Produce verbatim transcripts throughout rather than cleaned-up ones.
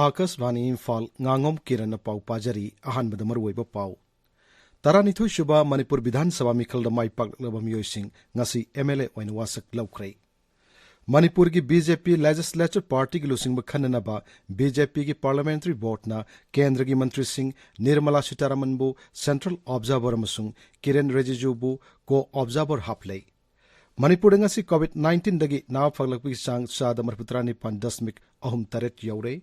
ꯑꯥꯀꯥꯁꯕꯥꯅꯤ ꯏꯝꯐꯥꯜ, ꯉꯥꯉꯣꯝ ꯀꯤꯔꯟꯅ ꯄꯥꯎ ꯄꯥꯖꯔꯤ꯫ ꯑꯍꯥꯟꯕꯗ ꯃꯔꯨꯑꯣꯏꯕ ꯄꯥꯎ꯫ ꯇꯔꯥꯅꯤꯊꯣꯏ ꯁꯨꯕ ꯃꯅꯤꯄꯨꯔ ꯕꯤꯙꯥꯟ ꯁꯚꯥ ꯃꯤꯈꯜꯗ ꯃꯥꯏ ꯄꯥꯛꯂꯛꯂꯕ ꯃꯤꯑꯣꯏꯁꯤꯡ ꯉꯁꯤ ꯑꯦꯝ ꯑꯦꯜ ꯑꯦ ꯑꯣꯏꯅ ꯋꯥꯁꯛ ꯂꯧꯈ꯭ꯔꯦ꯫ ꯃꯅꯤꯄꯨꯔꯒꯤ ꯕꯤ ꯖꯦ ꯄꯤ Legislature Partyꯒꯤ ꯂꯨꯆꯤꯡꯕ ꯈꯟꯅꯅꯕ ꯕꯤ ꯖꯦ ꯄꯤꯒꯤ Parliamentary Boardꯅ ꯀꯦꯟꯗ꯭ꯔꯒꯤ ꯃꯟꯇ꯭ꯔꯤꯁꯤꯡ ꯅꯤꯔꯃꯂꯥ ꯁꯤꯇꯥꯔꯥꯃꯟꯕꯨ Central Observer ꯑꯃꯁꯨꯡ ꯀꯤꯔꯦꯟ ꯔꯤꯖꯤꯖꯨꯕꯨ Co-Observer ꯍꯥꯞꯂꯦ꯫ ꯃꯅꯤꯄꯨꯔꯗ ꯉꯁꯤ COVID nineteenꯗꯒꯤ ꯅꯥꯕ ꯐꯒꯠꯂꯛꯄꯒꯤ ꯆꯥꯡ ꯆꯥꯗ ꯃꯔꯤꯐꯨꯇꯔꯥ ꯅꯤꯄꯥꯟ ꯗꯁꯃꯤꯛ ꯑꯍꯨꯝ ꯇꯔꯦꯠ ꯌꯧꯔꯦ꯫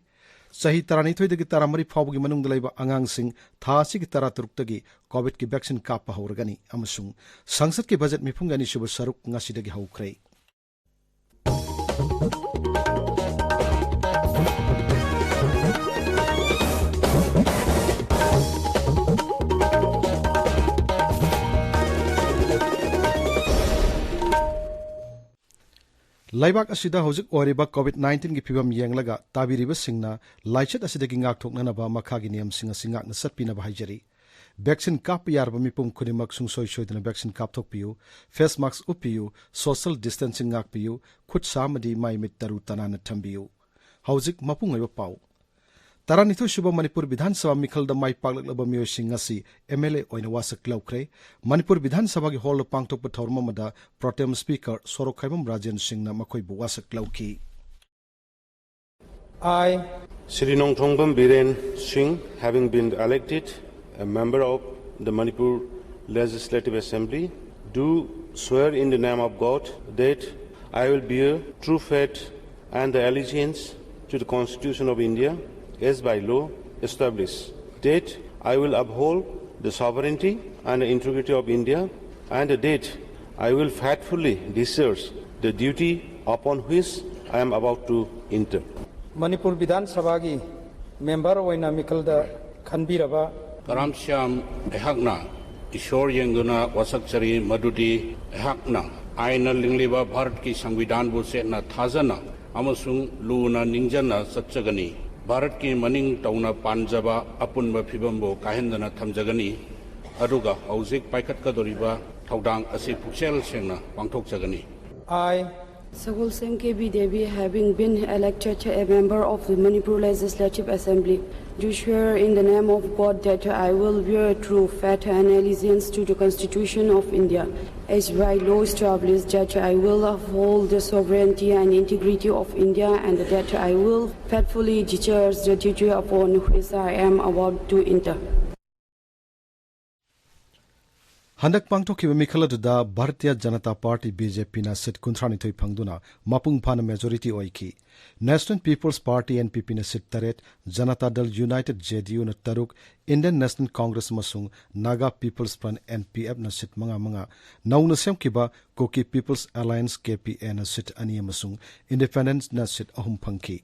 ꯆꯍꯤ ꯇꯔꯥꯅꯤꯊꯣꯏꯗꯒꯤ ꯇꯔꯥꯃꯔꯤ ꯐꯥꯎꯕꯒꯤ ꯃꯅꯨꯡꯗ ꯂꯩꯕ ꯑꯉꯥꯡꯁꯤꯡ ꯊꯥ ꯑꯁꯤꯒꯤ ꯇꯔꯥꯇꯔꯨꯛꯇꯒꯤ COVIDꯀꯤ vaccine ꯀꯥꯞꯄ ꯍꯧꯔꯒꯅꯤ ꯑꯃꯁꯨꯡ ꯁꯪꯁꯠꯀꯤ budget ꯃꯤꯐꯨꯡꯒꯤ ꯑꯅꯤꯁꯨꯕ ꯁꯔꯨꯛ ꯉꯁꯤꯗꯒꯤ ꯍꯧꯈ꯭ꯔꯦ꯫ ꯂꯩꯕꯥꯛ ꯑꯁꯤꯗ ꯍꯧꯖꯤꯛ ꯑꯣꯏꯔꯤꯕ COVID nineteenꯒꯤ ꯐꯤꯕꯝ ꯌꯦꯡꯂꯒ ꯇꯥꯕꯤꯔꯤꯕꯁꯤꯡꯅ ꯂꯥꯏꯆꯠ ꯑꯁꯤꯗꯒꯤ ꯉꯥꯛꯊꯣꯛꯅꯅꯕ ꯃꯈꯥꯒꯤ ꯅꯤꯌꯝꯁꯤꯡ ꯑꯁꯤ ꯉꯥꯛꯅ ꯆꯠꯄꯤꯅꯕ ꯍꯥꯏꯖꯔꯤ꯫ Vaccine ꯀꯥꯞꯄ ꯌꯥꯔꯕ ꯃꯤꯄꯨꯝ ꯈꯨꯗꯤꯡꯃꯛ ꯁꯨꯡꯁꯣꯏ ꯁꯣꯏꯗꯅ vaccine ꯀꯥꯞꯊꯣꯛꯄꯤꯌꯨ, face mask ꯎꯞꯄꯤꯌꯨ, social distancing ꯉꯥꯛꯄꯤꯌꯨ, ꯈꯨꯠ ꯁꯥ ꯑꯃꯗꯤ ꯃꯥꯏ ꯃꯤꯠ ꯇꯔꯨ ꯇꯅꯥꯟꯅ ꯊꯝꯕꯤꯌꯨ꯫ ꯍꯧꯖꯤꯛ ꯃꯄꯨꯡ ꯑꯣꯏꯕ ꯄꯥꯎ꯫ ꯇꯔꯥꯅꯤꯊꯣꯏ ꯁꯨꯕ ꯃꯅꯤꯄꯨꯔ ꯕꯤꯙꯥꯟ ꯁꯚꯥ ꯃꯤꯈꯜꯗ ꯃꯥꯏ ꯄꯥꯛꯂꯛꯂꯕ ꯃꯤꯑꯣꯏꯁꯤꯡ ꯉꯁꯤ ꯑꯦꯝ ꯑꯦꯜ ꯑꯦ ꯑꯣꯏꯅ ꯋꯥꯁꯛ ꯂꯧꯈ꯭ꯔꯦ꯫ ꯃꯅꯤꯄꯨꯔ ꯕꯤꯙꯥꯟ ꯁꯚꯥꯒꯤ ꯍꯣꯜꯗ ꯄꯥꯡꯊꯣꯛꯄ ꯊꯧꯔꯝ ꯑꯃꯗ Pro Tem Speaker ꯁꯣꯔꯣꯛꯈꯥꯏꯕꯝ ꯔꯥꯖꯦꯟ ꯁꯤꯡꯅ ꯃꯈꯣꯏꯕꯨ ꯋꯥꯁꯛ ꯂꯧꯈꯤ꯫ I, Shri Nongthombam Biren Singh, having been elected a member of the Manipur Legislative Assembly, do swear in the name of God that I will bear true faith and the allegiance to the Constitution of India as by law established, that I will uphold the sovereignty and the integrity of India, and that I will faithfully discharge the duty upon which I am about to enter. Manipur ꯕꯤꯙꯥꯟ ꯁꯚꯥꯒꯤ member ꯑꯣꯏꯅ ꯃꯤꯈꯜꯗ ꯈꯟꯕꯤꯔꯕ ꯀꯔꯥꯝ ꯁ꯭ꯌꯥꯝ ꯑꯩꯍꯥꯛꯅ ꯏꯁꯣꯔ ꯌꯦꯡꯗꯨꯅ ꯋꯥꯁꯛꯆꯔꯤ ꯃꯗꯨꯗꯤ ꯑꯩꯍꯥꯛꯅ ꯑꯥꯏꯟꯅ ꯂꯤꯡꯂꯤꯕ ꯚꯥꯔꯠꯀꯤ ꯁꯪꯕꯤꯙꯥꯟꯕꯨ ꯆꯦꯠꯅ ꯊꯥꯖꯅ ꯑꯃꯁꯨꯡ ꯂꯨꯅ ꯅꯤꯡꯖꯅ ꯆꯠꯆꯒꯅꯤ꯫ ꯚꯥꯔꯠꯀꯤ ꯃꯅꯤꯡ ꯇꯧꯅ ꯄꯥꯟꯖꯕ ꯑꯄꯨꯟꯕ ꯐꯤꯕꯝꯕꯨ ꯀꯥꯏꯍꯟꯗꯅ ꯊꯝꯖꯒꯅꯤ, ꯑꯗꯨꯒ ꯍꯧꯖꯤꯛ ꯄꯥꯏꯈꯠꯀꯗꯧꯔꯤꯕ ꯊꯧꯗꯥꯡ ꯑꯁꯤ ꯄꯨꯛꯆꯦꯜ ꯁꯦꯡꯅ ꯄꯥꯡꯊꯣꯛꯆꯒꯅꯤ꯫ I, Sagolseng K B Devi, having been elected a member of the Manipur Legislative Assembly, do swear in the name of God that I will bear true faith and allegiance to the Constitution of India, as by law established, that I will uphold the sovereignty and integrity of India, and that I will faithfully discharge the duty upon which I am about to enter. ꯍꯟꯗꯛ ꯄꯥꯡꯊꯣꯛꯈꯤꯕ ꯃꯤꯈꯜ ꯑꯗꯨꯗ Bharatiya Janata Party, B J ꯄꯤꯅ seat ꯀꯨꯟꯊ꯭ꯔꯥ ꯅꯤꯊꯣꯏ ꯐꯪꯗꯨꯅ ꯃꯄꯨꯡ ꯐꯥꯅ ꯃꯦꯖꯣꯔꯤꯇꯤ ꯑꯣꯏꯈꯤ꯫ National People's Party, N P ꯄꯤꯅ ꯁꯤꯠ ꯇꯔꯦꯠ, ꯖꯅꯇꯥ ꯗꯜ ꯌꯨꯅꯥꯏꯇꯦꯗ, ꯖꯦ ꯗꯤ ꯌꯨꯅ ꯇꯔꯨꯛ, ꯏꯟꯗꯤꯌꯟ ꯅꯦꯁꯅꯦꯜ ꯀꯣꯡꯒ꯭ꯔꯦꯁ ꯑꯃꯁꯨꯡ Naga People's Front, N P ꯑꯦꯐꯅ ꯁꯤꯠ ꯃꯉꯥ ꯃꯉꯥ, ꯅꯧꯅ ꯁꯦꯝꯈꯤꯕ ꯀꯨꯀꯤ ꯄꯤꯄꯜꯁ ꯑꯦꯂꯥꯌꯟꯁ, ꯀꯦ ꯄꯤ ꯑꯦꯅ ꯁꯤꯠ ꯑꯅꯤ ꯑꯃꯁꯨꯡ ꯏꯟꯗꯤꯄꯦꯟꯗꯦꯟꯁꯅ ꯁꯤꯠ ꯑꯍꯨꯝ ꯐꯪꯈꯤ꯫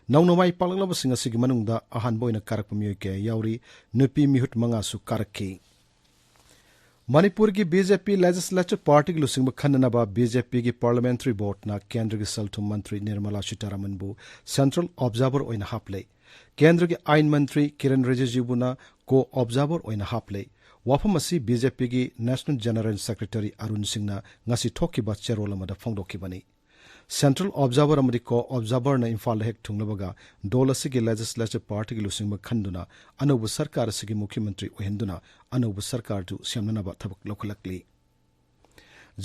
ꯅꯧꯅ ꯃꯥꯏ ꯄꯥꯛꯂꯛꯂꯕꯁꯤꯡ ꯑꯁꯤꯒꯤ ꯃꯅꯨꯡꯗ ꯑꯍꯥꯟꯕ ꯑꯣꯏꯅ ꯀꯥꯔꯛꯄ ꯃꯤꯑꯣꯏ ꯀꯌꯥ ꯌꯥꯎꯔꯤ꯫ ꯅꯨꯄꯤ ꯃꯤꯍꯨꯠ ꯃꯉꯥꯁꯨ ꯀꯥꯔꯛꯈꯤ꯫ ꯃꯅꯤꯄꯨꯔꯒꯤ ꯕꯤ ꯖꯦ ꯄꯤ ꯂꯦꯖꯤꯁꯂꯦꯆꯔ ꯄꯥꯔꯇꯤꯒꯤ ꯂꯨꯆꯤꯡꯕ ꯈꯟꯅꯅꯕ ꯕꯤ ꯖꯦ ꯄꯤꯒꯤ ꯄꯥꯔꯂꯤꯌꯥꯃꯦꯟꯇꯔꯤ ꯕꯣꯔꯗꯅ ꯀꯦꯟꯗ꯭ꯔꯒꯤ ꯁꯦꯜ ꯊꯨꯝ ꯃꯟꯇ꯭ꯔꯤ ꯅꯤꯔꯃꯂꯥ ꯁꯤꯇꯥꯔꯥꯃꯟꯕꯨ ꯁꯦꯟꯇ꯭ꯔꯦꯜ ꯑꯣꯕꯖꯥꯔꯚꯔ ꯑꯣꯏꯅ ꯍꯥꯞꯂꯦ꯫ ꯀꯦꯟꯗ꯭ꯔꯒꯤ ꯑꯥꯏꯟ ꯃꯟꯇ꯭ꯔꯤ ꯀꯤꯔꯟ ꯔꯤꯖꯤꯖꯨꯕꯨꯅ ꯀꯣ ꯑꯣꯕꯖꯥꯔꯚꯔ ꯑꯣꯏꯅ ꯍꯥꯞꯂꯦ꯫ ꯋꯥꯐꯝ ꯑꯁꯤ ꯕꯤ ꯖꯦ ꯄꯤꯒꯤ ꯅꯦꯁꯅꯦꯜ ꯖꯦꯅꯔꯦꯜ ꯁꯦꯀ꯭ꯔꯦꯇꯔꯤ ꯑꯔꯨꯟ ꯁꯤꯡꯅ ꯉꯁꯤ ꯊꯣꯛꯈꯤꯕ ꯆꯦꯔꯣꯜ ꯑꯃꯗ ꯐꯣꯡꯗꯣꯛꯈꯤꯕꯅꯤ꯫ ꯁꯦꯟꯇ꯭ꯔꯦꯜ ꯑꯣꯕꯖꯥꯔꯚꯔ ꯑꯃꯗꯤ ꯀꯣ ꯑꯣꯕꯖꯥꯔꯚꯔꯅ ꯏꯝꯐꯥꯜꯗ ꯍꯦꯛ ꯊꯨꯡꯂꯕꯒ ꯗꯣꯜ ꯑꯁꯤꯒꯤ ꯂꯦꯖꯤꯁꯂꯦꯆꯔ ꯄꯥꯔꯇꯤꯒꯤ ꯂꯨꯆꯤꯡꯕ ꯈꯟꯗꯨꯅ ꯑꯅꯧꯕ ꯁꯔꯀꯥꯔ ꯑꯁꯤꯒꯤ ꯃꯨꯈ꯭ꯌ ꯃꯟꯇ꯭ꯔꯤ ꯑꯣꯏꯍꯟꯗꯨꯅ ꯑꯅꯧꯕ ꯁꯔꯀꯥꯔꯗꯨ ꯁꯦꯝꯅꯅꯕ ꯊꯕꯛ ꯂꯧꯈꯠꯂꯛꯂꯤ꯫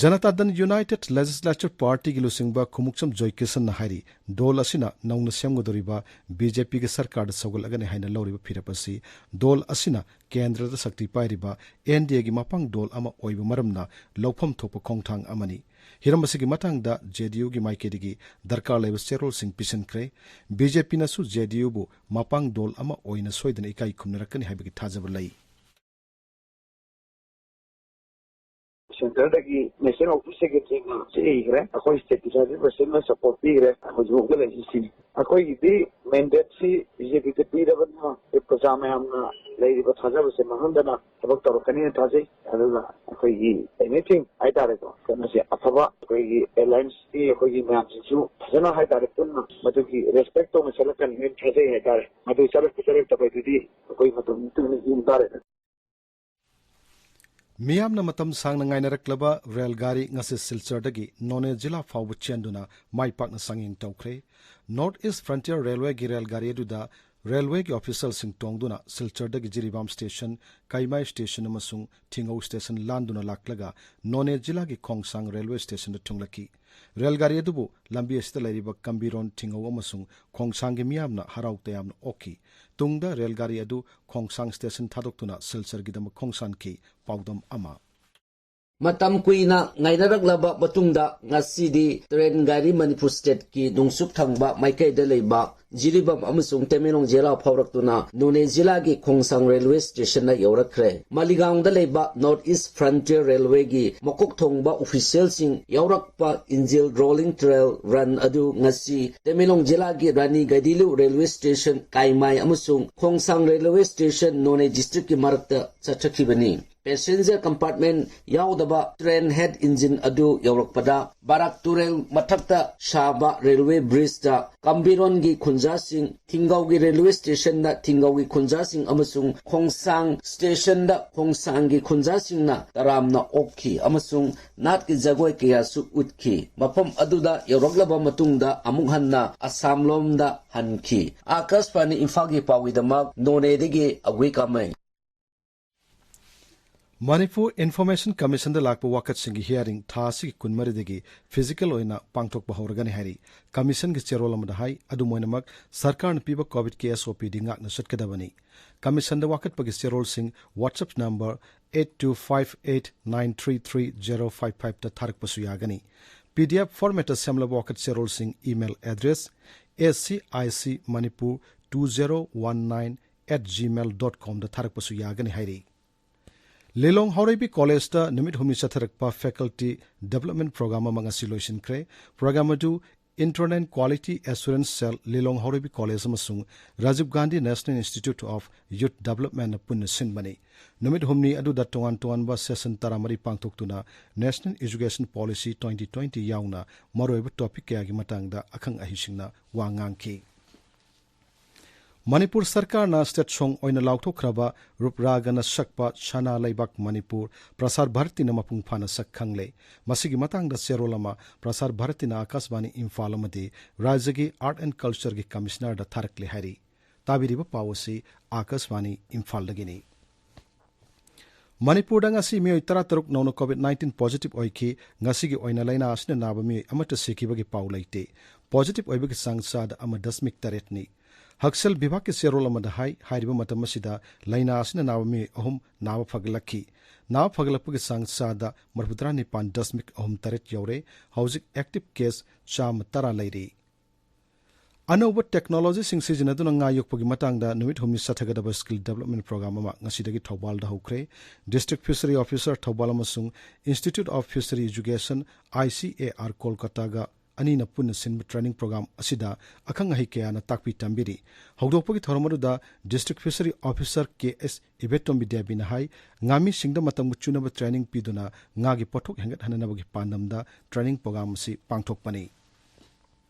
ꯖꯅꯇꯥ ꯗꯜ ꯌꯨꯅꯥꯏꯇꯦꯗ ꯂꯦꯖꯤꯁꯂꯦꯆꯔ ꯄꯥꯔꯇꯤꯒꯤ ꯂꯨꯆꯤꯡꯕ ꯈꯨꯃꯨꯛꯆꯝ ꯖꯣꯏꯀꯤꯁꯟꯅ ꯍꯥꯏꯔꯤ, ꯗꯣꯜ ꯑꯁꯤꯅ ꯅꯧꯅ ꯁꯦꯝꯒꯗꯧꯔꯤꯕ ꯕꯤ ꯖꯦ ꯄꯤꯒꯤ ꯁꯔꯀꯥꯔꯗ ꯁꯧꯒꯠꯂꯒꯅꯤ ꯍꯥꯏꯅ ꯂꯧꯔꯤꯕ ꯐꯤꯔꯦꯞ ꯑꯁꯤ ꯗꯣꯜ ꯑꯁꯤꯅ ꯀꯦꯟꯗ꯭ꯔꯗ ꯁꯛꯇꯤ ꯄꯥꯏꯔꯤꯕ ꯑꯦꯟ ꯗꯤ ꯑꯦꯒꯤ ꯃꯄꯥꯡ ꯗꯣꯜ ꯑꯃ ꯑꯣꯏꯕ ꯃꯔꯝꯅ ꯂꯧꯐꯝ ꯊꯣꯛꯄ ꯈꯣꯡꯊꯥꯡ ꯑꯃꯅꯤ꯫ ꯍꯤꯔꯝ ꯑꯁꯤꯒꯤ ꯃꯇꯥꯡꯗ ꯖꯦ ꯗꯤ ꯌꯨꯒꯤ ꯃꯥꯏꯀꯩꯗꯒꯤ ꯗꯔꯀꯥꯔ ꯂꯩꯕ ꯆꯦꯔꯣꯜꯁꯤꯡ ꯄꯤꯁꯤꯟꯈ꯭ꯔꯦ꯫ ꯕꯤ ꯖꯦ ꯄꯤꯅꯁꯨ ꯖꯦ ꯗꯤ ꯌꯨꯕꯨ ꯃꯄꯥꯡ ꯗꯣꯜ ꯑꯃ ꯑꯣꯏꯅ ꯁꯣꯏꯗꯅ ꯏꯀꯥꯏ ꯈꯨꯝꯅꯔꯛꯀꯅꯤ ꯍꯥꯏꯕꯒꯤ ꯊꯥꯖꯕ ꯂꯩ꯫ ꯁꯦꯟꯇꯔꯗꯒꯤ ꯅꯦꯁꯅꯦꯜ ꯑꯣꯐꯤꯁ ꯁꯦꯀ꯭ꯔꯦꯇꯔꯤꯅ ꯆꯦ ꯏꯈ꯭ꯔꯦ꯫ ꯑꯩꯈꯣꯏ ꯁ꯭ꯇꯦꯠꯀꯤ ꯁꯥꯔꯚꯤꯁ ꯄꯔꯁꯟꯅ ꯁꯄꯣꯔꯠ ꯄꯤꯈ꯭ꯔꯦ꯫ ꯍꯧꯖꯤꯛ ꯍꯧꯒꯠꯂꯛꯏꯁꯤ ꯁꯤꯅꯤ꯫ ꯑꯩꯈꯣꯏꯒꯤꯗꯤ ꯃꯦꯟꯗꯦꯠꯁꯤ ꯕꯤ ꯖꯦ ꯄꯤꯗ ꯄꯤꯔꯕꯅꯤꯅ ꯄ꯭ꯔꯖꯥ ꯃꯌꯥꯝꯅ ꯂꯩꯔꯤꯕ ꯊꯥꯖꯕꯁꯦ ꯃꯥꯡꯍꯟꯗꯅ ꯊꯕꯛ ꯇꯧꯔꯛꯀꯅꯤꯅ ꯊꯥꯖꯩ꯫ ꯑꯗꯨꯒ ꯑꯩꯈꯣꯏꯒꯤ ꯑꯦꯅꯤꯊꯤꯡ ꯍꯥꯏꯇꯥꯔꯦꯀꯣ, ꯀꯩꯅꯣꯁꯦ ꯑꯐꯕ ꯑꯩꯈꯣꯏꯒꯤ ꯑꯦꯂꯥꯏꯟꯁꯀꯤ ꯑꯩꯈꯣꯏꯒꯤ ꯃꯌꯥꯝꯁꯤꯡꯁꯨ ꯐꯖꯅ ꯍꯥꯏꯇꯥꯔꯦ ꯄꯨꯟꯅ ꯃꯗꯨꯒꯤ ꯔꯦꯁꯄꯦꯛ ꯇꯧꯅ ꯆꯠꯂꯛꯀꯅꯤ ꯍꯥꯏꯅ ꯊꯥꯖꯩ ꯍꯥꯏꯇꯥꯔꯦ꯫ ꯃꯗꯨ ꯆꯠꯂꯛꯄ ꯆꯠꯂꯛꯇꯕ ꯍꯥꯏꯗꯨꯗꯤ ꯑꯩꯈꯣꯏ ꯃꯇꯝ ꯃꯇꯨꯡ ꯏꯟꯅ ꯌꯦꯡ ꯇꯥꯔꯦ꯫ ꯃꯤꯌꯥꯝꯅ ꯃꯇꯝ ꯁꯥꯡꯅ ꯉꯥꯏꯅꯔꯛꯂꯕ ꯔꯦꯜ ꯒꯥꯔꯤ ꯉꯁꯤ ꯁꯤꯜꯆꯔꯗꯒꯤ ꯅꯣꯅꯦ ꯖꯤꯂꯥ ꯐꯥꯎꯕ ꯆꯦꯟꯗꯨꯅ ꯃꯥꯏ ꯄꯥꯛꯅ ꯆꯥꯡꯌꯦꯡ ꯇꯧꯈ꯭ꯔꯦ꯫ ꯅꯣꯔꯠ ꯏꯁ ꯐ꯭ꯔꯟꯇꯤꯌꯔ ꯔꯦꯜꯋꯦꯒꯤ ꯔꯦꯜ ꯒꯥꯔꯤ ꯑꯗꯨꯗ ꯔꯦꯜꯋꯦꯒꯤ ꯑꯣꯐꯤꯁꯤꯌꯦꯜꯁꯤꯡ ꯇꯣꯡꯗꯨꯅ ꯁꯤꯜꯆꯔꯗꯒꯤ ꯖꯤꯔꯤꯕꯥꯝ ꯁ꯭ꯇꯦꯁꯟ, ꯀꯩꯃꯥꯏ ꯁ꯭ꯇꯦꯁꯟ ꯑꯃꯁꯨꯡ ꯊꯤꯡꯒꯧ ꯁ꯭ꯇꯦꯁꯟ ꯂꯥꯟꯗꯨꯅ ꯂꯥꯛꯂꯒ ꯅꯣꯅꯦ ꯖꯤꯂꯥꯒꯤ ꯈꯣꯡꯁꯥꯡ ꯔꯦꯜꯋꯦ ꯁ꯭ꯇꯦꯁꯟꯗ ꯊꯨꯡꯂꯛꯈꯤ꯫ ꯔꯦꯜ ꯒꯥꯔꯤ ꯑꯗꯨꯕꯨ ꯂꯝꯕꯤ ꯑꯁꯤꯗ ꯂꯩꯔꯤꯕ ꯀꯝꯕꯤꯔꯣꯟ, ꯊꯤꯡꯒꯧ ꯑꯃꯁꯨꯡ ꯈꯣꯡꯁꯥꯡꯒꯤ ꯃꯤꯌꯥꯝꯅ ꯍꯔꯥꯎ ꯇꯌꯥꯝꯅ ꯑꯣꯛꯈꯤ꯫ ꯇꯨꯡꯗ ꯔꯦꯜ ꯒꯥꯔꯤ ꯑꯗꯨ ꯈꯣꯡꯁꯥꯡ ꯁ꯭ꯇꯦꯁꯟ ꯊꯥꯗꯣꯛꯇꯨꯅ ꯁꯤꯜꯆꯔꯒꯤꯗꯃꯛ ꯈꯣꯡꯁꯥꯟꯈꯤ꯫ ꯄꯥꯎꯗꯝ ꯑꯃ꯫ ꯃꯇꯝ ꯀꯨꯏꯅ ꯉꯥꯏꯅꯔꯛꯂꯕ ꯃꯇꯨꯡꯗ ꯉꯁꯤꯗꯤ ꯇ꯭ꯔꯦꯟ ꯒꯥꯔꯤ ꯃꯅꯤꯄꯨꯔ ꯁ꯭ꯇꯦꯠꯀꯤ ꯅꯣꯡꯆꯨꯞ ꯊꯪꯕ ꯃꯥꯏꯀꯩꯗ ꯂꯩꯕ ꯖꯤꯔꯤꯕꯥꯝ ꯑꯃꯁꯨꯡ ꯇꯃꯦꯡꯂꯣꯡ ꯖꯤꯂꯥ ꯐꯥꯎꯔꯛꯇꯨꯅ ꯅꯣꯅꯦ ꯖꯤꯂꯥꯒꯤ ꯈꯣꯡꯁꯥꯡ ꯔꯦꯜꯋꯦ ꯁ꯭ꯇꯦꯁꯟꯗ ꯌꯧꯔꯛꯈ꯭ꯔꯦ꯫ ꯃꯥꯂꯤꯒꯥꯎꯗ ꯂꯩꯕ ꯅꯣꯔꯠ ꯏꯁ ꯐ꯭ꯔꯟꯇꯤꯌꯔ ꯔꯦꯜꯋꯦꯒꯤ ꯃꯀꯣꯛ ꯊꯣꯡꯕ ꯑꯣꯐꯤꯁꯤꯌꯦꯜꯁꯤꯡ ꯌꯥꯎꯔꯛꯄ ꯏꯟꯖꯤꯜ ꯔꯣꯂꯤꯡ ꯇ꯭ꯔꯦꯜ ꯔꯟ ꯑꯗꯨ ꯉꯁꯤ ꯇꯃꯦꯡꯂꯣꯡ ꯖꯤꯂꯥꯒꯤ ꯔꯥꯅꯤ ꯒꯥꯏꯗꯤꯂꯨ ꯔꯦꯜꯋꯦ ꯁ꯭ꯇꯦꯁꯟ ꯀꯥꯏꯃꯥꯏ ꯑꯃꯁꯨꯡ ꯈꯣꯡꯁꯥꯡ ꯔꯦꯜꯋꯦ ꯁ꯭ꯇꯦꯁꯟ ꯅꯣꯅꯦ ꯗꯤꯁꯇ꯭ꯔꯤꯛꯀꯤ ꯃꯔꯛꯇ ꯆꯠꯊꯈꯤꯕꯅꯤ꯫ ꯄꯦꯁꯦꯟꯖꯔ ꯀꯝꯄꯥꯔꯠꯃꯦꯟ ꯌꯥꯎꯗꯕ ꯇ꯭ꯔꯦꯟ ꯍꯦꯗ ꯏꯟꯖꯤꯟ ꯑꯗꯨ ꯌꯧꯔꯛꯄꯗ ꯕꯥꯔꯥꯛ ꯇꯨꯔꯦꯜ ꯃꯊꯛꯇ ꯁꯥꯕ ꯔꯦꯜꯋꯦ ꯕ꯭ꯔꯤꯖꯇ ꯀꯝꯕꯤꯔꯣꯟꯒꯤ ꯈꯨꯟꯖꯥꯁꯤꯡ, ꯊꯤꯡꯒꯧꯒꯤ ꯔꯦꯜꯋꯦ ꯁ꯭ꯇꯦꯁꯟꯗ ꯊꯤꯡꯒꯧꯒꯤ ꯈꯨꯟꯖꯥꯁꯤꯡ ꯑꯃꯁꯨꯡ ꯈꯣꯡꯁꯥꯡ ꯁ꯭ꯇꯦꯁꯟꯗ ꯈꯣꯡꯁꯥꯡꯒꯤ ꯈꯨꯟꯖꯥꯁꯤꯡꯅ ꯇꯔꯥꯝꯅ ꯑꯣꯛꯈꯤ ꯑꯃꯁꯨꯡ ꯅꯥꯠꯀꯤ ꯖꯒꯣꯏ ꯀꯌꯥꯁꯨ ꯎꯠꯈꯤ꯫ ꯃꯐꯝ ꯑꯗꯨꯗ ꯌꯧꯔꯛꯂꯕ ꯃꯇꯨꯡꯗ ꯑꯃꯨꯛ ꯍꯟꯅ ꯑꯁꯥꯝꯂꯣꯝꯗ ꯍꯟꯈꯤ꯫ ꯑꯥꯀꯥꯁꯕꯥꯅꯤ ꯏꯝꯐꯥꯜꯒꯤ ꯄꯥꯎꯒꯤꯗꯃꯛ ꯅꯣꯅꯦꯗꯒꯤ ꯑꯒꯨꯏ ꯀꯥꯃꯩ꯫ ꯃꯅꯤꯄꯨꯔ ꯏꯟꯐꯣꯔꯃꯦꯁꯟ ꯀꯃꯤꯁꯟꯗ ꯂꯥꯛꯄ ꯋꯥꯀꯠꯁꯤꯡꯒꯤ ꯍꯤꯌꯥꯔꯤꯡ ꯊꯥ ꯑꯁꯤꯒꯤ ꯀꯨꯟꯃꯔꯤꯗꯒꯤ ꯐꯤꯖꯤꯀꯦꯜ ꯑꯣꯏꯅ ꯄꯥꯡꯊꯣꯛꯄ ꯍꯧꯔꯒꯅꯤ ꯍꯥꯏꯔꯤ꯫ ꯀꯃꯤꯁꯟꯒꯤ ꯆꯦꯔꯣꯜ ꯑꯃꯗ ꯍꯥꯏ, ꯑꯗꯨꯝ ꯑꯣꯏꯅꯃꯛ ꯁꯔꯀꯥꯔꯅ ꯄꯤꯕ ꯀꯣꯚꯤꯗꯀꯤ ꯑꯦꯁ ꯑꯣ ꯄꯤꯗꯤ ꯉꯥꯛꯅ ꯆꯠꯀꯗꯕꯅꯤ꯫ ꯀꯃꯤꯁꯟꯗ ꯋꯥꯀꯠꯄꯒꯤ ꯆꯦꯔꯣꯜꯁꯤꯡ WhatsApp number eight two five eight nine three three zero five five ꯇ ꯊꯥꯔꯛꯄꯁꯨ ꯌꯥꯒꯅꯤ꯫ ꯄꯤ ꯗꯤ ꯑꯦꯐ ꯐꯣꯔꯃꯦꯠꯇ ꯁꯦꯝꯂꯕ ꯋꯥꯀꯠ ꯆꯦꯔꯣꯜꯁꯤꯡ email address A C I C Manipur two zero one nine at gmail dot com ꯗ ꯊꯥꯔꯛꯄꯁꯨ ꯌꯥꯒꯅꯤ ꯍꯥꯏꯔꯤ꯫ ꯂꯤꯂꯣꯡ ꯍꯥꯎꯔꯩꯕꯤ ꯀꯣꯂꯦꯖꯇ ꯅꯨꯃꯤꯠ ꯍꯨꯝꯅꯤ ꯆꯠꯊꯔꯛꯄ Faculty Development Program ꯑꯃ ꯉꯁꯤ ꯂꯣꯏꯁꯤꯟꯈ꯭ꯔꯦ꯫ Program ꯑꯗꯨ Internal Quality Assurance Cell, ꯂꯤꯂꯣꯡ ꯍꯥꯎꯔꯩꯕꯤ ꯀꯣꯂꯦꯖ ꯑꯃꯁꯨꯡ Rajiv Gandhi National Institute of Youth Developmentꯅ ꯄꯨꯟꯅ ꯁꯤꯟꯕꯅꯤ꯫ ꯅꯨꯃꯤꯠ ꯍꯨꯝꯅꯤ ꯑꯗꯨꯗ ꯇꯣꯉꯥꯟ ꯇꯣꯉꯥꯟꯕ session ꯇꯔꯥꯃꯔꯤ ꯄꯥꯡꯊꯣꯛꯇꯨꯅ National Education Policy twenty twenty ꯌꯥꯎꯅ ꯃꯔꯨꯑꯣꯏꯕ topic ꯀꯌꯥꯒꯤ ꯃꯇꯥꯡꯗ ꯑꯈꯪ ꯑꯍꯩꯁꯤꯡꯅ ꯋꯥ ꯉꯥꯡꯈꯤ꯫ ꯃꯅꯤꯄꯨꯔ ꯁꯔꯀꯥꯔꯅ state song ꯑꯣꯏꯅ ꯂꯥꯎꯊꯣꯛꯈ꯭ꯔꯕ ꯔꯨꯞ ꯔꯥꯒꯅ ꯁꯛꯄ ꯁꯅꯥ ꯂꯩꯕꯥꯛ ꯃꯅꯤꯄꯨꯔ ꯄ꯭ꯔꯁꯥꯔ ꯚꯥꯔꯇꯤꯅ ꯃꯄꯨꯡ ꯐꯥꯅ ꯁꯛ ꯈꯪꯂꯦ꯫ ꯃꯁꯤꯒꯤ ꯃꯇꯥꯡꯗ ꯆꯦꯔꯣꯜ ꯑꯃ ꯄ꯭ꯔꯁꯥꯔ ꯚꯥꯔꯇꯤꯅ ꯑꯥꯀꯥꯁꯕꯥꯅꯤ ꯏꯝꯐꯥꯜ ꯑꯃꯗꯤ ꯔꯥꯖ꯭ꯌꯒꯤ Art and Cultureꯒꯤ Commissionerꯗ ꯊꯥꯔꯛꯂꯦ ꯍꯥꯏꯔꯤ꯫ ꯇꯥꯕꯤꯔꯤꯕ ꯄꯥꯎ ꯑꯁꯤ ꯑꯥꯀꯥꯁꯕꯥꯅꯤ ꯏꯝꯐꯥꯜꯗꯒꯤꯅꯤ꯫ ꯃꯅꯤꯄꯨꯔꯗ ꯉꯁꯤ ꯃꯤꯑꯣꯏ ꯇꯔꯥꯇꯔꯨꯛ ꯅꯧꯅ COVID nineteen positive ꯑꯣꯏꯈꯤ꯫ ꯉꯁꯤꯒꯤ ꯑꯣꯏꯅ ꯂꯥꯏꯅꯥ ꯑꯁꯤꯅ ꯅꯥꯕ ꯃꯤꯑꯣꯏ ꯑꯃꯠꯇ ꯁꯤꯈꯤꯕꯒꯤ ꯄꯥꯎ ꯂꯩꯇꯦ꯫ Positive ꯑꯣꯏꯕꯒꯤ ꯆꯥꯡ ꯆꯥꯗ ꯑꯃ ꯗꯁꯃꯤꯛ ꯇꯔꯦꯠꯅꯤ꯫ ꯍꯛꯁꯦꯜ ꯕꯤꯚꯥꯒꯀꯤ ꯆꯦꯔꯣꯜ ꯑꯃꯗ ꯍꯥꯏ, ꯍꯥꯏꯔꯤꯕ ꯃꯇꯝ ꯑꯁꯤꯗ ꯂꯥꯏꯅꯥ ꯑꯁꯤꯅ ꯅꯥꯕ ꯃꯤꯑꯣꯏ ꯑꯍꯨꯝ ꯅꯥꯕ ꯐꯒꯠꯂꯛꯈꯤ꯫ ꯅꯥꯕ ꯐꯒꯠꯂꯛꯄꯒꯤ ꯆꯥꯡ ꯆꯥꯗ ꯃꯔꯤꯐꯨꯇꯔꯥ ꯅꯤꯄꯥꯟ ꯗꯁꯃꯤꯛ ꯑꯍꯨꯝ ꯇꯔꯦꯠ ꯌꯧꯔꯦ꯫ ꯍꯧꯖꯤꯛ active case ꯆꯥꯝꯃ ꯇꯔꯥ ꯂꯩꯔꯤ꯫ ꯑꯅꯧꯕ technologyꯁꯤꯡ ꯁꯤꯖꯤꯟꯅꯗꯨꯅ ꯉꯥ ꯌꯣꯛꯄꯒꯤ ꯃꯇꯥꯡꯗ ꯅꯨꯃꯤꯠ ꯍꯨꯝꯅꯤ ꯆꯠꯊꯒꯗꯕ skill development program ꯑꯃ ꯉꯁꯤꯗꯒꯤ ꯊꯧꯕꯥꯜꯗ ꯍꯧꯈ꯭ꯔꯦ꯫ District Fishery Officer ꯊꯧꯕꯥꯜ ꯑꯃꯁꯨꯡ Institute of Fishery Education, ICAR, ꯀꯣꯜꯀꯇꯥꯒ ꯑꯅꯤꯅ ꯄꯨꯟꯅ ꯁꯤꯟꯕ training program ꯑꯁꯤꯗ ꯑꯈꯪ ꯑꯍꯩ ꯀꯌꯥꯅ ꯇꯥꯛꯄꯤ ꯇꯝꯕꯤꯔꯤ꯫ ꯍꯧꯗꯣꯛꯄꯒꯤ ꯊꯧꯔꯝ ꯑꯗꯨꯗ District Fishery Officer ꯀꯦ ꯑꯦꯁ ꯏꯕꯦꯇꯣꯝꯕꯤ ꯗꯦꯕꯤꯅ ꯍꯥꯏ, ꯉꯥꯃꯤꯁꯤꯡꯗ ꯃꯇꯝꯒ ꯆꯨꯅꯕ training ꯄꯤꯗꯨꯅ ꯉꯥꯒꯤ ꯄꯣꯠꯊꯣꯛ ꯍꯦꯟꯒꯠꯍꯟꯅꯕꯒꯤ ꯄꯥꯟꯗꯝꯗ training program ꯑꯁꯤ ꯄꯥꯡꯊꯣꯛꯄꯅꯤ꯫